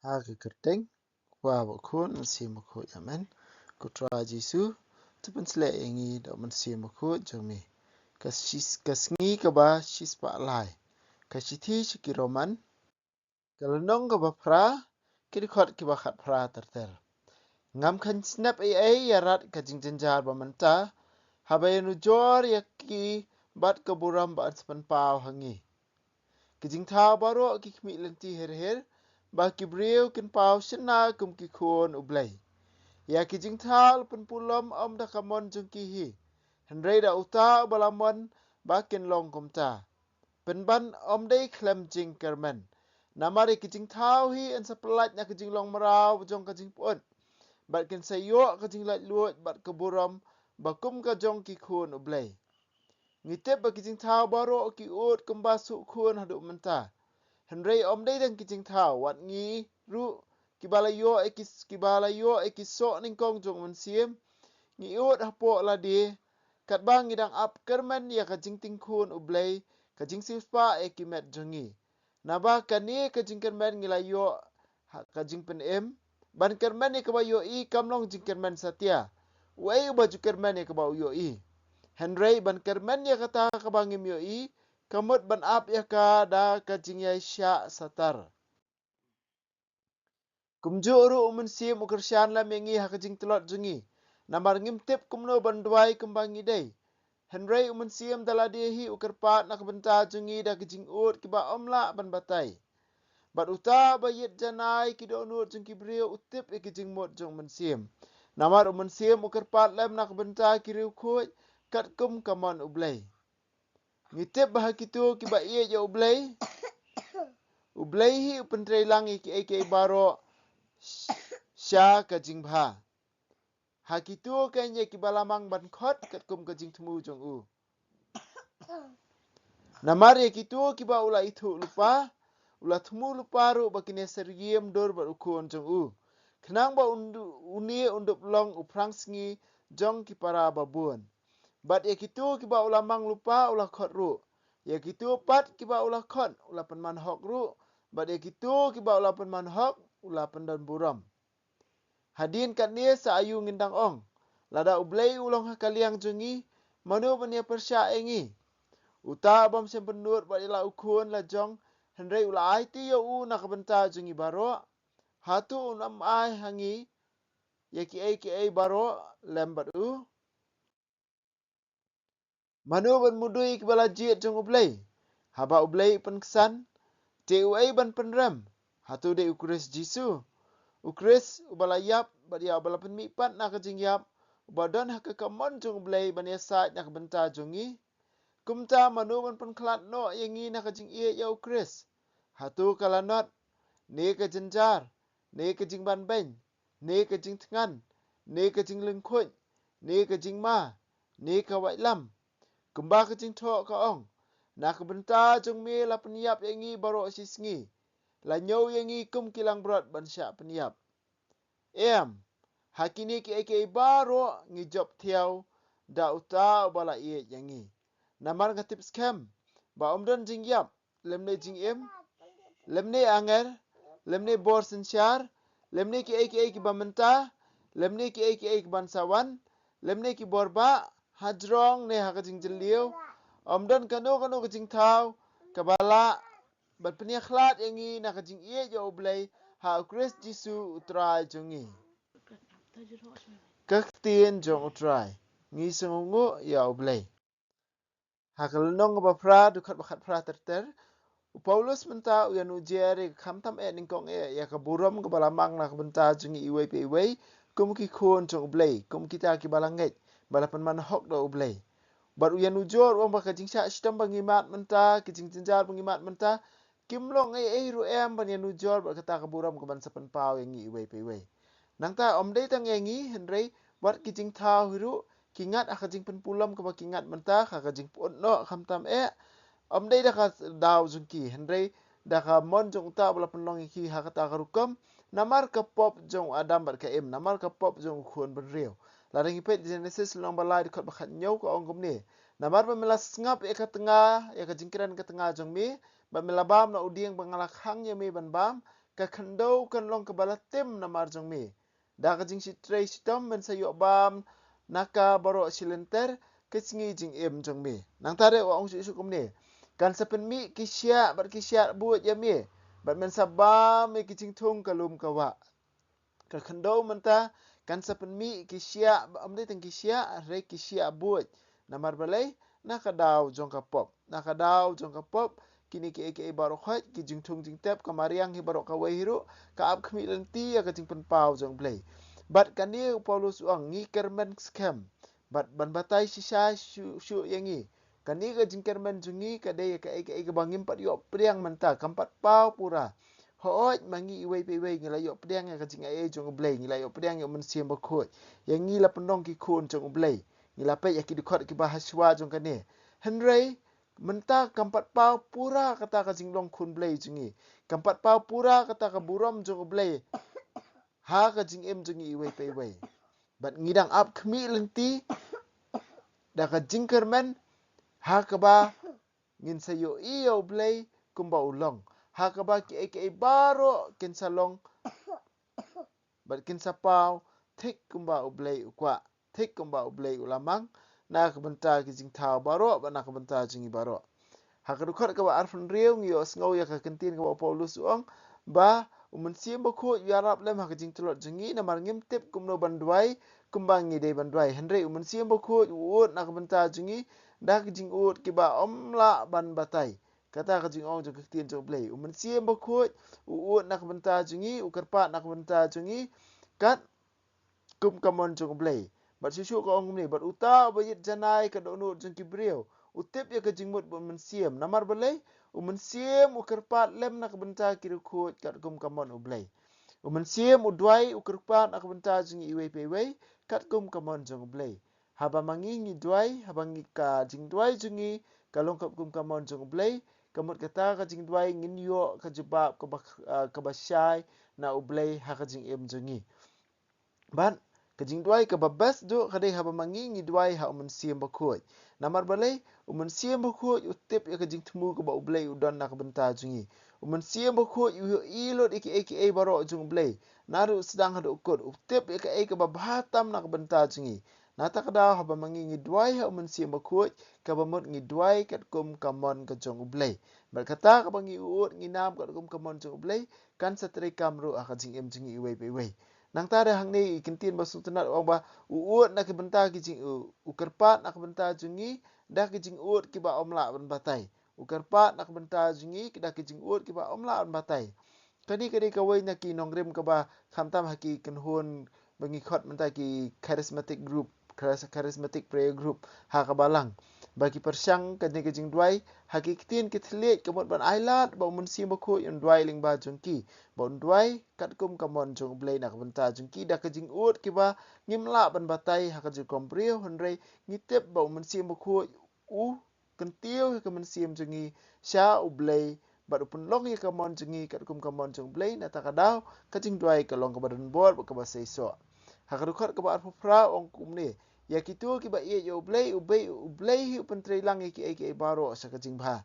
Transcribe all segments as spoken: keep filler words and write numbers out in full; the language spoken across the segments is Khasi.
Ha ka kyrteng Kpa bad Khun, Mynsiem Bakhuid. Amen. Ko Trai Jisu, to pynsleh ïa ngi da u Mynsiem Bakhuid jong me. Ka shi-, ka sngi kaba shispah lai. Ka shithi sha ki Roman, ka lynnong kaba phra, ki dkhot kiba khatphra ter ter. Ngam kheiñ snep ei ei ïa rat ka jingjynjar ba mynta, haba ïanujor ïa ki bad ka burom ba yn sa pynpaw ha ngi. Ki jingthaw baroh ki khmih lynti her her, ba ki briew kin paw shynna kum ki khun U Blei. Ïa ki jingthaw la pynpulom ym da ka mon jong ki hi, hynrei da uta uba la mon ba kin long kumta. Pynban ym dei khlem jingkyrmen. Namar ïa ki jingthaw hi yn sa pyllait na ka jinglong mraw jong ka jingpyut, bad kin sa ïoh ka jinglaitluid bad ka burom ba kum ka jong ki khun U Blei. Ngi tip ba ki jingthaw baroh ki ud kumba suh khun haduh mynta. Hynrei ym dei tang ki jingthaw, wat ngi ruh kiba la ïoh ïa ki, kiba la ïoh ïa ki soh nyngkong jong U Mynsiem, ngi ud hapoh lade, katba ngi dang ap kyrmen ïa ka jingting khun U Blei, ka jingsiewspah ïa ki met jong ngi. Naba kane ka jingkyrmen ngi la ïoh ha ka jingpynim, ban kyrmen ïa kaba ïohi kam long jingkyrmen satia. Uei uba ju kyrmen ïa kaba u ïohi? Hynrei ban kyrmen ïa kata kaba ngim ïohi, ka mut ban ap ïa ka da ka jingïaishah satar. Kumjuh ruh U Mynsiem u kyrshan lem ïa ngi ha ka jingtlot jong ngi. Namar ngim tip kumno ban duwai kumba ngi dei. Hynrei U Mynsiem da lade hi u kyrpad na ka bynta jong ngi da ki jingud kiba ym lah ban batai. Bad uta uba ïit janai ki dohnud jong ki briew u tip ïa ki jingmut jong U Mynsiem. Namar U Mynsiem u kyrpad lem na ka bynta ki riewkhuid katkum ka mon U Blei. Ngi tip ba ha kito kiba ïeit ïa U Blei, U Blei hi u pyntreilang ïa kiei kiei baroh sha ka jingbha. Ha kito keiñ ïa kiba la mang ban khot katkum ka jingthmu jong u. Namar ïa kito kiba u la ithuh lypa, u la thmu lypa ruh ba kin ïasyriem dur bad u Khun jong u, khnang ba un du-, une un dup long u phrangsngi jong ki para babun. Bad ïa kito kiba u la mang lypa u la khot ruh. Ïa kito pat kiba u la khot u la pynman hok ruh. Bad ïa kito kiba u la pynman hok u la pyndon burom. Hadien katne sa aïu ngin dang ong, lada U Blei u long ha ka liang jong ngi, mano ban ïa pyrshah ïa ngi? Uta ubym shym pynnud bad ïa la u Khun la jong, hynrei u la aiti ïa u na ka bynta jong ngi baroh, hato un ym ai ha ngi ïa kiei kiei baroh lem bad u? Mano ban mudui ïa kiba la jied jong U Blei? Haba U Blei u pynksan, te uei ban pynrem? Hato dei U Khrist Jisu, U Khrist uba la ïap, bad ïa uba la pynmihpat na ka jingïap, uba don ha ka kamon jong U Blei ban ïasaid na ka bynta jong ngi? Kumta mano ban pynkhlad noh ïa ngi na ka jingïeit ïa U Khrist? Hato ka lanot, ne ka jynjar, ne ka jingbanbeiñ, ne ka jingthngan, ne ka jinglyngkhuid, ne ka jingma, ne ka waitlam? Kumba ka jingthoh ka ong, na ka bynta jong me la pynïap ïa ngi baroh shisngi, la ñiew ïa ngi kum ki langbrot ban shah pynïap. Em, ha kine kiei kiei baroh ngi jop thiaw da uta uba la ïeit ïa ngi. Namar nga tip skhem ba ym don jingïap, lymne jingim, lymne anger, lymne bor synshar, lymne kiei kiei kiba mynta, lymne kiei kiei kiban sa wan, lymne ki bor bah, hajrong ne ha ka jingjylliew, ym don kano kano ka jingthaw kaba lah ban pynïakhlad ïa ngi na ka jingïeit ïa U Blei ha U Khrist Jisu U Trai jong ngi. Ka ktien jong U Trai. Ngi sngewnguh ïa U Blei. Ha ka lynnong kaba phra, dkhot ba khatphra ter ter, u Paulus mynta u ïanujor ïa ka khamtam eh nyngkong eh ïa ka burom kaba la mang na ka bynta jong ngi iwei pa iwei, kum ki khun jong U Blei, kum kita kiba la ngeit, ba la pynman hok da U Blei. Bad u ïanujor u ong ba ka jingshah shitom ba ngi mad mynta, ki jingjynjar ba ngi mad mynta, kim long ei ei ruh em ban ïanujor bad kata ka burom kaban sa pynpaw ïa ngi iwei pa iwei. Nangta ym dei tang ïa ngi, hynrei wat ki jingthaw hi ruh ki ngat ha ka jingpynpulom kaba ki ngat mynta, ha ka jingpyut noh khamtam eh. Ym dei da ka daw jong ki, hynrei da ka mon jong uta uba la pynlong ïa ki ha kata ka rukom, namar ka pop jong u Adam bad ka Im, namar ka pop jong u khun bynriew. Lada ngi peit Genesis lynnong ba lai dkhot ba khathynñiew ka ong kumne: Namar ba me la sngap ïa ka tnga, ïa ka jingkren ka tnga jong me, bad me la bam na u dieng ba nga la khang ïa me ban bam, ka khyndew kan long kaba la tim namar jong me. Da ka jingshitrei shitom men sa ïoh bam na ka baroh shi lynter ka sngi jingim jong me. Nangta ruh u ong shuh shuh kumne, kan sa pynmih ki shiah bad ki shiah buit ïa me, bad men sa bam ïa ki jingthung ka lum ka wah. Ka khyndew mynta kan sa pynmih ki shiah, ym dei tang ki shiah, hynrei ki shiah buit. Namar balei? Na ka daw jong ka pop. Na ka daw jong ka pop, kine kiei kiei baroh khoit, ki jingthung jingtep, ka mariang hi baroh kawei hi ruh ka ap khmih lynti ïa ka jingpynpaw jong U Blei. Bad kane u Paulus u ong, ngi kyrmen skhem. Bad ban batai shisha shuh shuh ïa ngi, kane ka jingkyrmen jong ngi ka dei ïa kaei kaei kaba ngim pat ïoh pdiang mynta, kam pat paw pura. Hooid, ma ngi iwei pa iwei ngi la ïoh pdiang ïa ka jingai ei jong U Blei, ngi la ïoh pdiang ïa U Mynsiem Bakhuid. Ïa ngi la pynlong ki khun jong U Blei, ngi la peit ïa ki dkhot kiba ha shuwa jong kane. Hynrei mynta kam pat paw pura kata ka jinglong khun Blei jong ngi. Kam pat paw pura kata ka burom jong U Blei ha ka jingim jong ngi iwei pa iwei. Bad ngi dang ap khmih lynti da ka jingkyrmen, ha kaba ngin sa ïohi ïa U Blei kumba u long, ha kaba kiei kiei baroh kin sa long bad kin sa paw thik kumba U Blei u kwah, thik kumba U Blei u la mang, na ka bynta ki jingthaw baroh bad na ka bynta jong ngi baroh. Ha ka dkhot kaba arphew hynriew ngi ïohsngew ïa ka kyntien kaba u Paulus u ong ba U Mynsiem Bakhuid u ïarap lem ha ka jingtlot jong ngi, namar ngim tip kumno ban duwai kumba ngi dei ban duwai. Hynrei U Mynsiem Bakhuid u ud na ka bynta jong ngi da ki jingud kiba ym lah ban batai. Kata ka jingong jong ka ktien jong U Blei. U Mynsiem Bakhuid u ud na ka bynta jong ngi, u kyrpad na ka bynta jong ngi kat kum ka mon jong U Blei. Bad shuh shuh ka ong kumne, bad uta uba ïit janai ka dohnud jong ki briew u tip ïa ka jingmut bad U Mynsiem. Namar balei? U Mynsiem u kyrpad lem na ka bynta ki riewkhuid kat kum ka mon U Blei. U Mynsiem u duwai u kyrpad na ka bynta jong ngi iwei pa iwei kat kum ka mon jong U Blei. Haba ma ngi ngi duwai, haba ngi ka jingduwai jong ngi ka long kat kum ka mon jong U Blei, ka mut kata ka jingduwai ngin ïoh ka jubab kaba, ah, kaba shai na U Blei ha ka jingim jong ngi. Bad ka jingduwai kaba best duh ka dei haba ma ngi ngi duwai ha U Mynsiem Bakhuid. Namar balei? U Mynsiem Bakhuid u tip ïa ka jingthmu kaba U Blei u don na ka bynta jong ngi. U Mynsiem Bakhuid u ïohi lut ïa kiei kiei baroh jong U Blei, naduh sdang haduh kut. U tip ïa kaei kaba bha tam na ka bynta jong ngi. Nata ka daw haba ma ngi ngi duwai ha U Mynsiem Bakhuid, kaba mut ngi duwai katkum ka mon ka jong U Blei. Bad kata kaba ngi ud ngi nam katkum ka mon jong U Blei kan sa treikam ruh ha ka jingim jong ngi iwei pa iwei. Nangta ruh hangne i kyntien ba sngewtynnat u ong ba u ud na ka bynta ki jing, u, u kyrpad na ka bynta jong ngi da ki jingud kiba ym lah ban batai. U kyrpad na ka bynta jong ngi da ki jingud kiba ym lah ban batai. Kane ka dei kawei na ki nongrim kaba khamtam ha ki kynhun ba ngi khot mynta ki charismatic group, charis-, charismatic prayer group ha ka Balang. Ba ki pyrshang kane ka jingduwai ha ki ktien ki thylliej, ka mut ban ailad ba U Mynsiem Bakhuid un duwai lyngba jong ki, ba un duwai katkum ka mon jong U Blei na ka bynta jong ki da ka jingud kiba ngim lah ban batai ha ka jingkhot briew, hynrei ngi tip ba U Mynsiem Bakhuid u kyntiew ïa ka mynsiem jong ngi sha U Blei, bad u pynlong ïa ka mon jong ngi katkum ka mon jong U Blei. Nata ka daw ka jingduwai ka long kaba donbor bad kaba seisoh. Ha ka dkhot kaba arphew phra u ong kumne, ïa kito kiba ïeit ïa U Blei, U Blei, U Blei hi u pyntreilang ïa kiei kiei baroh sha ka jingbha.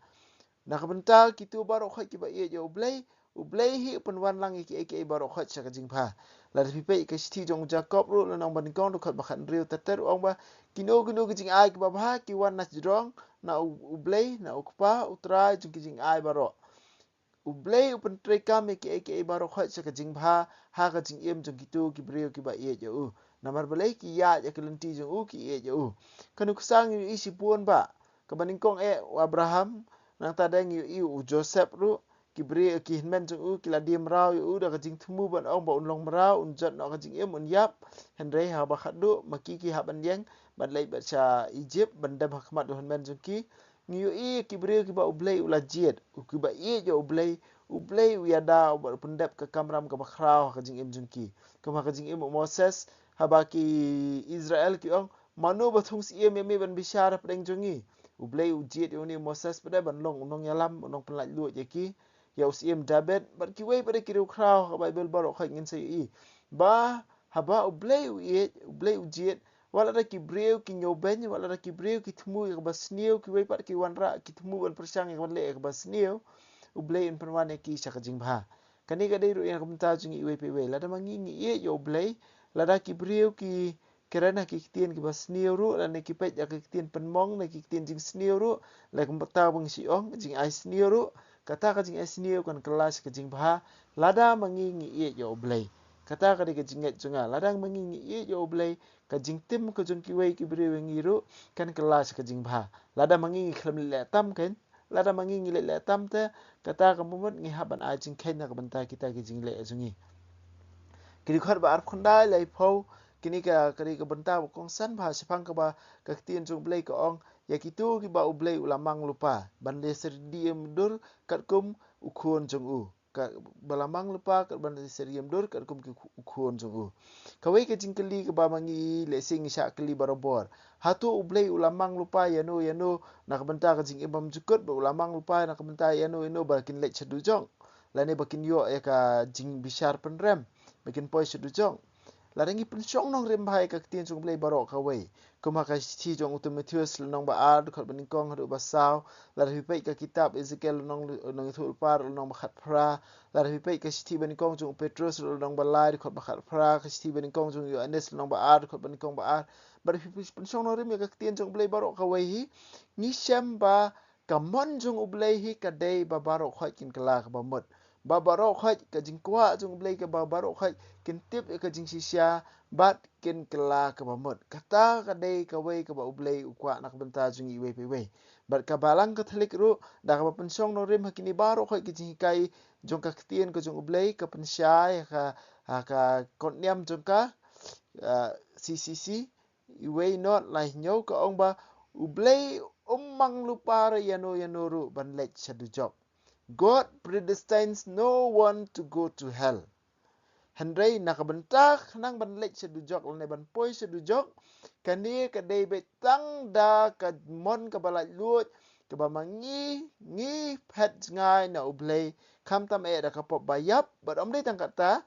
Na ka bynta kito baroh khoit kiba ïeit ïa U Blei, U Blei hi u pynwanlang ïa kiei kiei baroh khoit sha ka jingbha. Lada phi peit ka shithi jong u Jakob ruh lynnong ba nyngkong dkhot ba khathynriew, ter ter u ong ba kino kino ki jingai kiba bha ki wan na jrong na U, U Blei, na U Kpa U Trai jong ki jingai baroh. U Blei u pyntreikam ïa kiei kiei baroh khoit sha ka jingbha ha ka jingim jong kito ki briew kiba ïeit ïa u. Namar balei? Ki ïaid ïa ka lynti jong u, ki ïeit ïa u. Kane ka sdang ïa i shibun ba kaba nyngkong eh u Abraham, nangta dang ïa i u Joseph ruh, ki briew, ki hynmen jong u ki la die mraw ïa u da ka jingthmu ban ong ba un long mraw, un jot noh ka jingim, un ïap. Hynrei haba khatduh ma ki ki hap ban ïeng ban leit bad sha Egypt ban dem ha khmat u hynmen jong ki, ngi ïohi ki briew kiba U Blei u la jied, u kiba ïeit ïa U Blei, U Blei u ïada bad u pyndep ka kamram kaba khraw ha ka jingim jong ki. Kum ha ka jingim u Moses, haba ki Israel ki ong, mano ba thung syiem ïa me ban bishar hapdeng jong ngi? U Blei u jied ïa une u Moses pat de ban long u nongïalam, u nongpynlait luid ïa ki, ïa u syiem David, bad kiwei pat de ki riewkhraw ha ka Baibl baroh khoit ngin sa ïohi ba haba U Blei u ïeit, U Blei u jied, wat lada ki briew ki ñiewbeiñ, wat lada ki briew ki thmu ïa kaba sniew, kiwei pat ki wanrah ki thmu ban pyrshang ïa ka ban leh ïa kaba sniew, U Blei un pynwan ïa ki sha ka jingbha. Kane ka dei ruh ïa ka bynta jong ngi iwei pa iwei. Lada ma ngi ngi ïeit ïa U Blei, lada ki briew ki kren ha ki ktien kiba sniew ruh, lane ki peit ïa ki ktien pynmong, ne ki ktien jingsniew ruh, lada ka bynta ba ngi shu ong, jingai sniew ruh, kata ka jingai sniew kan kylla sha ka jingbha, lada ma ngi ngi ïeit ïa U Blei. Kata ka dei ka jingngeit jong nga, lada ma ngi ngi ïeit ïa U Blei, ka jingtim ka jong kiwei ki briew ïa ngi ruh, kan kylla sha ka jingbha. Lada ma ngi ngi khlem leh tam kan, lada ma ngi ngi leh leh tam te, kata ka mut ngi hap ban ai jingkheiñ na ka bynta kita ki jingleh jong ngi. Ki dkhot ba arphew khyndai, laiphew, kine ka, ka dei ka bynta ba kongsan bha shaphang kaba ka ktien jong U Blei ka ong, ïa kito kiba U Blei u la mang lypa ban ïasyriem dur katkum u khun jong u. Ka, ba la mang lypa kat ban ïasyriem dur katkum ki khu-, u khun jong u. Kawei ka jingkylli kaba ma ngi lehse ngi shah kylli barabor. Hato U Blei u la mang lypa ïano ïano na ka bynta ka jingim bymjukut, bad u la mang lypa na ka bynta ïano ïano ba kin leit sha dujok, lane ba kin ïoh ïa ka jingbishar pynrem, ba kin poi sha dujok? Lada ngi pynshong nongrim bha ïa ka ktien jong U Blei baroh kawei, kum ha ka shithi jong u Timotheus lynnong ba ar, dkhot ba nyngkong haduh ba saw. Lada phi peit ka kitab Ezekiel lynnong, lynnong Ithuhlypa lynnong ba khatphra. Lada phi peit ka shithi ba nyngkong jong u Petrus lynnong ba lai, dkhot ba khatphra, ka shithi ba nyngkong jong u Ïoannis lynnong ba ar, dkhot ba nyngkong ba ar. Bad phi pynshong nongrim ïa ka ktien jong U Blei baroh kawei hi, ngi shem ba ka mon jong U Blei hi ka dei ba baroh khoit kin kylla kaba mut. Ba baroh khoit ka jingkwah jong U Blei kaba baroh khoit kin tip ïa ka jingshisha bad kin kylla kaba mut. Kata ka dei kawei kaba U Blei u kwah na ka bynta jong ngi iwei pa iwei. Bad ka Balang Katholik ruh, da kaba pynshong nongrim ha kine baroh khoit ki jinghikai jong ka ktien ka jong U Blei, ka pynshai ha ka, ha ka kot niam jong ka, ah, C C C, iwei nod lai hynñiew, ka ong ba U Blei um mang lypa ïano ïano ruh ban leit sha dujok. God predestines no one to go to hell. Hynrei na ka bynta khnang ban leit sha dujok lane ban poi sha dujok, kane ka dei beit tang da ka mon kaba laitluid, kaba ma ngi ngi phet jngai na U Blei, khamtam eh da ka pop ba ïap, bad ym dei tang kata,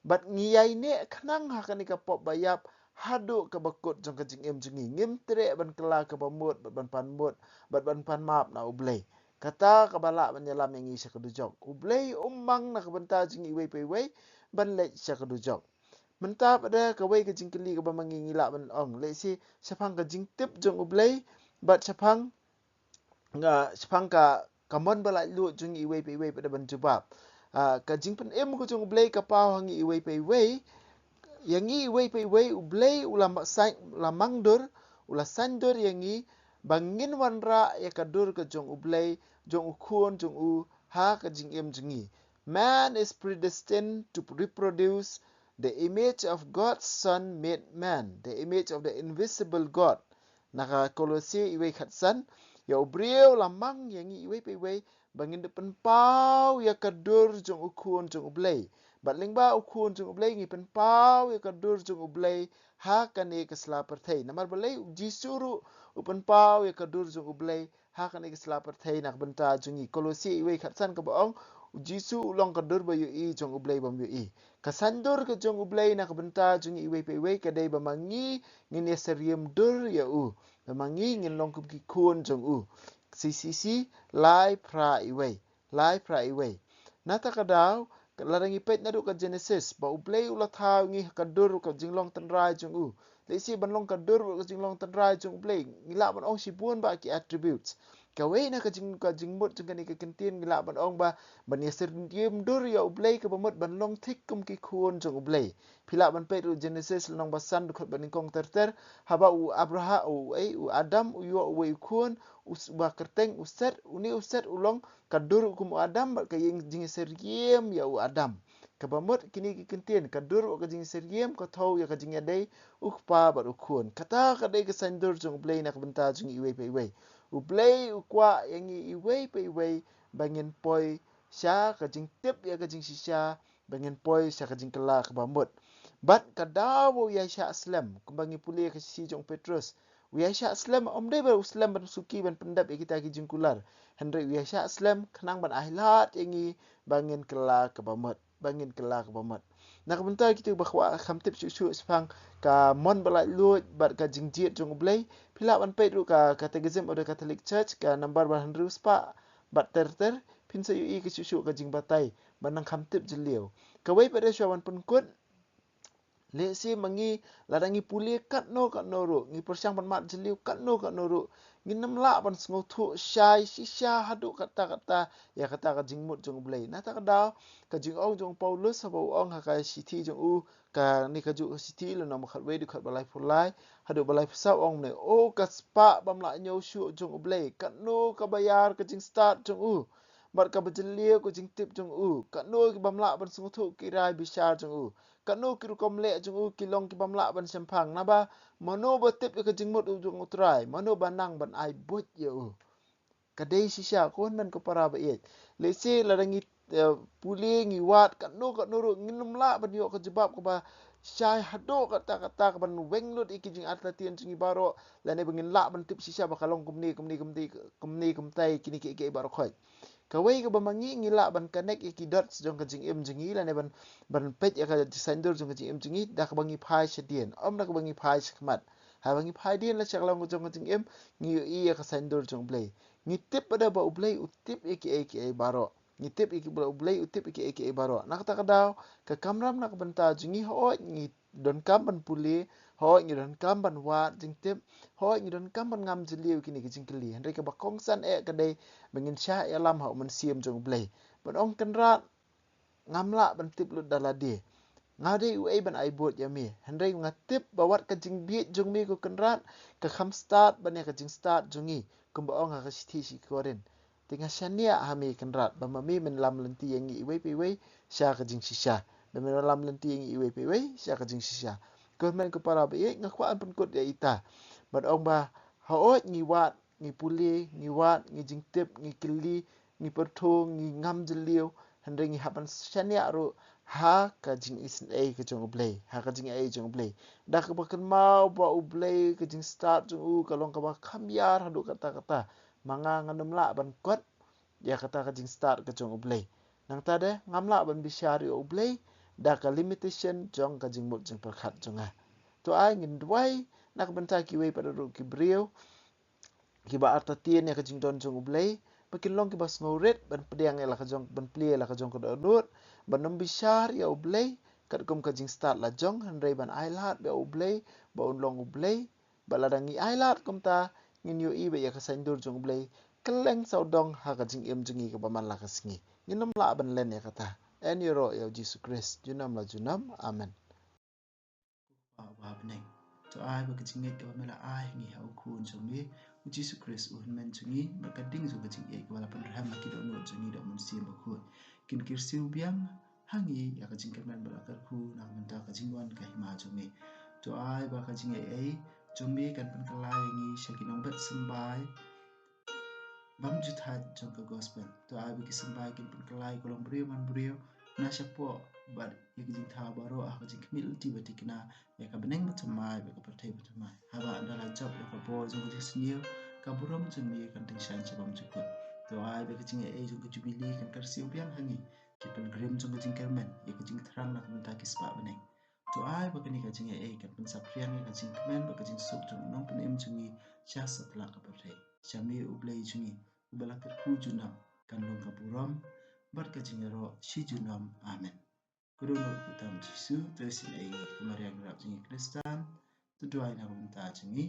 bad ngi ïaineh khnang ha kane ka pop ba ïap haduh kaba kut jong ka jingim jong ngi. Ngim treh ban kylla kaba mut, bad ban pan mut, bad ban pan map na U Blei. Kata kaba lah ban ïalam ïa ngi sha ka dujok. U Blei um mang na ka bynta jong ngi iwei pa iwei ban leit sha ka dujok. Mynta pat de kawei ka jingkylli kaba ma ngi ngi lah ban ong, lehse shaphang ka jingtip jong U Blei, bad shaphang, ah, shaphang ka, ka mon ba laitluid jong ngi iwei pa iwei pat de ban jubab. Ah, ka jingpynim ka jong U Blei ka paw ha ngi iwei pa iwei. Ïa ngi iwei pa iwei U Blei u la ma-, saiñ, u la mang dur, u la saiñ dur ïa ngi, ba ngin wanrah ïa ka dur ka jong U Blei, jong u Khun jong u, ha ka jingim jong ngi. Man is predestined to reproduce the image of God's Son made man, the image of the invisible God. Na ka Kolose iwei khatsan, ïa u briew la mang ïa ngi iwei pa iwei, ba ngin da pynpaw ïa ka dur jong u Khun jong U Blei. Bad lyngba u Khun jong U Blei ngi pynpaw ïa ka dur jong U Blei ha kane ka sla pyrthei. Namar balei? U Jisu ruh u pynpaw ïa ka dur jong U Blei ha kane ka sla pyrthei na ka bynta jong ngi. Kolose iwei khatsan kaba ong, U Jisu u long ka dur ba ïohi jong U Blei bym ïohi. Ka saiñ dur ka jong U Blei na ka bynta jong ngi iwei pa iwei ka dei ba ma ngi ngin ïasyriem dur ïa u, ba ma ngi ngin long kum ki khun jong u. C C C lai phra iwei. Lai phra iwei. Nata ka daw, lada ngi peit naduh ka Genesis, ba U Blei u la thaw ïa ngi ha ka dur ka jinglong tynrai jong u. Lehse ban long ka dur ka jinglong tynrai jong U Blei, ngi lah ban ong shibun bah ki attributes. Kawei na ka jing, ka jingmut jong kane ka kyntien ngi lah ban ong ba, ban ïasyriem dur ïa U Blei kaba mut ban long thik kum ki khun jong U Blei. Phi lah ban peit ruh Genesis lynnong ba san dkhot ba nyngkong ter ter, haba u Abraham, u, eh, u Adam u ïoh uwei u khun, u s-, uba kyrteng u Set, une u Set u long ka dur kum u Adam bad ka ïing jingïasyriem ïa u Adam. Kaba mut kine ki kyntien, ka dur bad ka jingïasyriem ka thew ïa ka jingïadei u Kpa bad u Khun. Kata ka dei ka saiñ dur jong U Blei na ka bynta jong ngi iwei pa iwei. U Blei u kwah ïa ngi iwei pa iwei ba ngin poi sha ka jingtip ïa ka jingshisha, ba ngin poi sha ka jingkylla kaba mut. Bad ka daw ba u ïaishah slem, kumba ngi pule ka shithi jong u Petrus. U ïaishah slem, ym dei ba u slem ban suki ban pyndep ïa kita ki jingkular. Hynrei u ïaishah slem khnang ban ailad ïa ngi ba ngin kylla kaba mut, ba ngin kylla kaba mut. Na ka bynta kito ba kwah kham tip shuh shuh shaphang ka mon ba laitluid bad ka jingjied jong U Blei, phi lah ban peit ruh ka Catechism of the Catholic Church, ka number ba hynriew spah bad ter ter, phin sa ïohi ka shuh shuh ka jingbatai ban nang kham tip jylliew. Kawei pat de shuwa ban pynkut, lehse ma ngi, lada ngi pule katno katno ruh, ngi pyrshang ban mad jylliew katno katno ruh, ngin ym lah ban sngewthuh shai shisha haduh katta katta ïa kata ka jingmut jong U Blei. Na kata ka daw, ka jingong jong u Paulus haba u ong ha ka shithi jong u, kane kajuh ka shithi, lynnong ba khatwei, dkhot ba laiphew lai haduh ba laiphew saw, u ong ne: O ka spah bym lah ñiewshuh jong U Blei, katno kaba ïar ka jingstad jong u, bad kaba jylliew ka jingtip jong u, katno ki bym lah ban sngewthuh ki rai bishar jong u, katno ki rukom leh jong u ki long ki bym lah ban shemphang. Naba mano ba tip ïa ka jingmut jong U Trai, mano ba nang ban ai buit ïa u? Ka dei shisha, ko hynmen ko para ba ïeit. Lehse lada ngi, eh, pule, ngi wad katno katno ruh, ngin ym lah ban ïoh ka jubab kaba shai haduh katta katta, kaban weng lut ïa ki jingartatien jong ngi baroh, lane ba ngin lah ban tip shisha ba ka long kumne kumne kumne kumne kumtai, kine kiei kiei baroh khoit. Kawei kaba ma ngi, ngi lah ban connect ïa ki dots jong ka jingim jong ngi, lane ban, ban peit ïa ka saiñdur jong ka jingim jong ngi da kaba ngi phai shadien, ym da kaba ngi phai shakhmat. Haba ngi phai dien la sha ka long jong ka jingim, ngi ïohi ïa ka saiñdur jong U Blei. Ngi tip pat de ba U Blei u tip ïa kiei kiei baroh. Ngi tip ïa ki, ba U Blei u tip ïa kiei kiei baroh. Na kata ka daw, ka kamram na ka bynta jong ngi, hooid ngi donkam ban pule, hooid ngi donkam ban wad jingtip, hooid ngi donkam ban ngam jylliew kine ki jingkylli. Hynrei kaba kongsan eh ka dei ba ngin shah ïalam ha u Mynsiem jong U Blei, ban ong: Kynrad, ngam lah ban tip lut da lade. Nga dei uei ban ai buit ïa me? Hynrei nga tip ba wat ka jingbieit jong me, ko Kynrad, ka kham stad ban ïa ka jingstad jong ngi, kumba ong ha ka shithi sha ki Korinth. Te nga shaniah ha me, Kynrad, ba ma me men lam lynti ïa ngi iwei pa iwei sha ka jingshisha. Ba men lam lynti ïa ngi iwei pa iwei sha ka jingshisha. Ko hynmen ko para ba ïeit, nga kwah ban pynkut ïa ita, ban ong ba hooid ngi wad, ngi pule, ngi wad, ngi jingtip, ngi kylli, ngi pyrthuh, ngi ngam jylliew, hynrei ngi hap ban shaniah ruh ha ka jingisynei ka jong U Blei, ha ka jingaiei jong U Blei, da kaba kynmaw ba U Blei, ka jingstad jong u ka long kaba kham ïar haduh katta katta. Ma nga, ngan ym lah ban kot ïa kata ka jingstad ka jong U Blei. Nangta de ngam lah ban bishar ïa U Blei da ka limitation jong ka jingmut jingpyrkhat jong nga. To ai ngin duwai na ka bynta kiwei pat ruh ki briew kiba artatien ïa ka jingdon jong U Blei, ba kin long kiba sngewrit ban pdiang ïa la ka jong, ban plie ïa la ka jong ka dohnud, ban ym bishar ïa U Blei katkum ka jingstad la jong, hynrei ban ailad bad U Blei ba un long U Blei. Ba lada ngi ailad kumta, ngin ïohi ba ïa ka saiñdur jong U Blei ka long sawdong ha ka jingim jong ngi kaba man la ka sngi. Ngin ym lah ban len ïa kata. Yn ïaroh ïa U Jisu Khrist junom la junom. Amen. Kpa uba ha bneng, to ai ba ka jingngeit kaba me la ai ha ngi ha U Khun jong me, U Jisu Khrist, U Hynmen jong ngi, bad ka ding jong ka jingïeit kaba la pynrhem ha ki dohnud jong ngi da U Mynsiem Bakhuid, kin kyrsiew biang ha ngi ïa ka jingkyrmen bad la kyrkhu na ka bynta ka jingwan ka Hima jong me. To ai ba ka jingaiei jong me kan pynkylla ïa ngi sha ki nongbet symbai bymjukut jong ka gospel. To ai ba ki symbai kin pynkylla ïa ka longbriew manbriew na shapoh bad ïa ki jingthaw baroh ha ka jingkhmih lynti ba thikna ïa ka bneng bathymmai bad ka pyrthei bathymmai. Haba ynda la jop ïa ka bor jong ka jingsniew, ka burom jong me kan tyngshaiñ sha bymjukut. To ai ba ka jingaiei jong ka Jubili kan kyrsiew biang ha ngi, ki pilgrim jong ka jingkyrmen ïa ka jingthrang na ka bynta ki spah bneng. To ai ba kane ka jingaiei kan pynsaphriang ïa ka jingkmen bad ka jingsuk jong u Nongpynim jong ngi sha satlak ka pyrthei. Sha me U Blei jong ngi uba la kyrkhu junom, kan long ka burom bad ka jingïaroh shi junom. Amen. Ka dohnud kyrteng U Jisu, to isynei ïa ngi. Ko Maria nongrep jong ngi Khristan, to duwai na ka bynta jong ngi.